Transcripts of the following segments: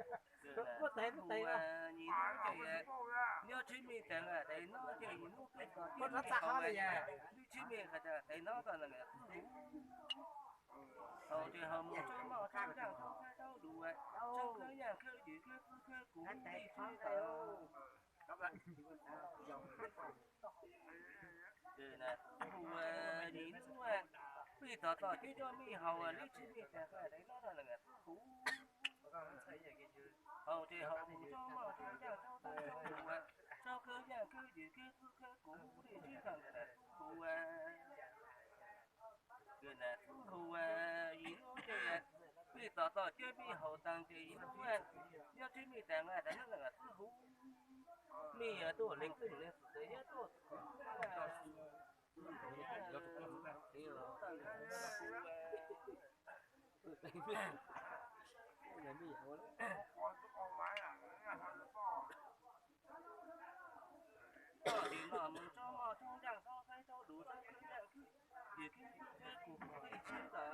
Hu ua Yim Nub ces nyob Tswb Mej tas nqa tes no ces Yim Nub peb tos Tswb Mej hauv, Tswb Mej hais tias tes no tau nqa xwb huv. Hauv ces hauv mus tsob moj tsob ntsaaj tsob qaib tsob lus, tsob khawb yaaj khawb yws khawb txwb khawb kuv li tswb tawm. Hu ua Yim Nub, peb tos tau Tswb Mej hauv, Tswb Mej tas nqa tes no tau nqa xwb huv. Hauv ces hauv mus tsob moj tsob ntsaaj tsob qaib tsob lus, tsob khawb yaaj khawb yws khawb txwb khawb kuv li tswb tawm nqa xwb huv. Hu ua Yim Nub ces peb tos tau Tswb Mej hauv tas ces Yim Nub, nyob Tswb Mej tas nqa tes no nqa xwb huv. Mej tuaj leej twg leej xwm tes nyob tuaj Toj tim no mus tsob moj tsob ntsaaj tsob qaib tsob lus tsob khawb yaaj khawb yws khawb txwb khawb kuv li tswb tawm. Toj tim no mus tsob moj tsob ntsaaj tsob qaib tsob lus tsob khawb yaaj khawb yws khawb txwb khawb kuv li tswb tawm.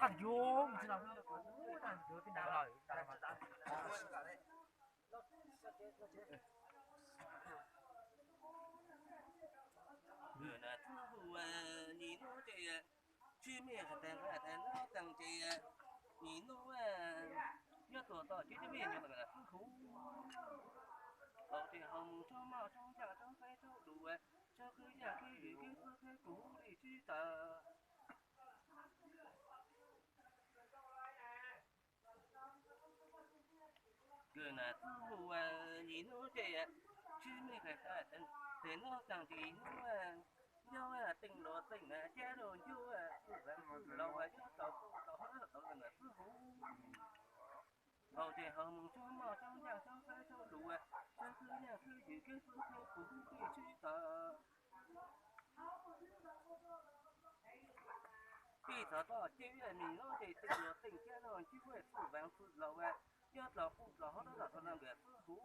Koj yuav mus tsis los, ua tag yuav peb nav los. Hu ua Yim Nub ces Tswb Mej hais tias nqa tes no tas ces Yim Nub nyob tuaj tau Tswb Mej nyob tas xwb huv. Hauv ces hauv mus tsob moj tsob ntsaaj tsob qaib tsob lus, tsob khawb yaaj khawb yws khawb txwb khawb kuv li tswb tawm. Kws na txwb hu Yim Nub ces Tswb Mej hais tas tes no tas ces Yim Nub nyob teej luas teej cab rau ncub xwb vav xwb laus nyob tau tau hauv tau ntawm xwb huv. Hauv ces hauv mus tsob moj tsob ntsaaj tsob qaib tsob lus, tsob khawb yaaj khawb yws khawb txwb khawb kuv li tswb tawm. Peb txhom toj ceb mej no ces teej luas teej cab rau ncub xwb vav xwb laus nyob tau quj tau hauv tau ntawm xwb huv.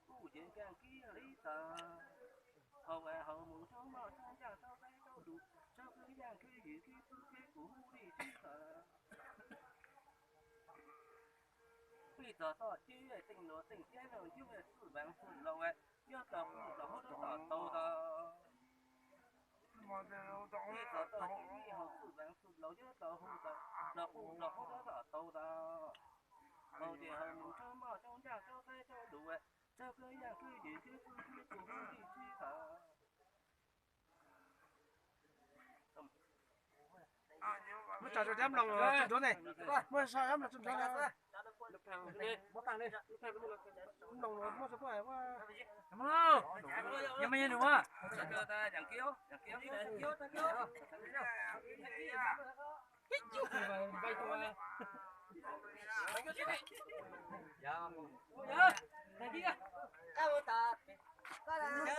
Kuj ceev kab kib li tawm. Hauv hauv mus tsob moj tsob ntsaaj tsob qaib tsob lus, tsob khawb yaaj khawb yws khawb txwb khawb kuv li tswb tawm. Peb txhom toj ceb teej luas teej cab rau ncub xwb vav xwb laus nyob tau quj tau hauv tau tau tau. Peb txhom toj ceb mej hauv xwb vav xwb laus nyob tau hu tau los quj los hauv tau tau tau. Muab tso rau dab mloog tsuj nruab ne. Muab tso dab mloog tsuj nruab. Mloog muab tso. Yog me nyuam nus.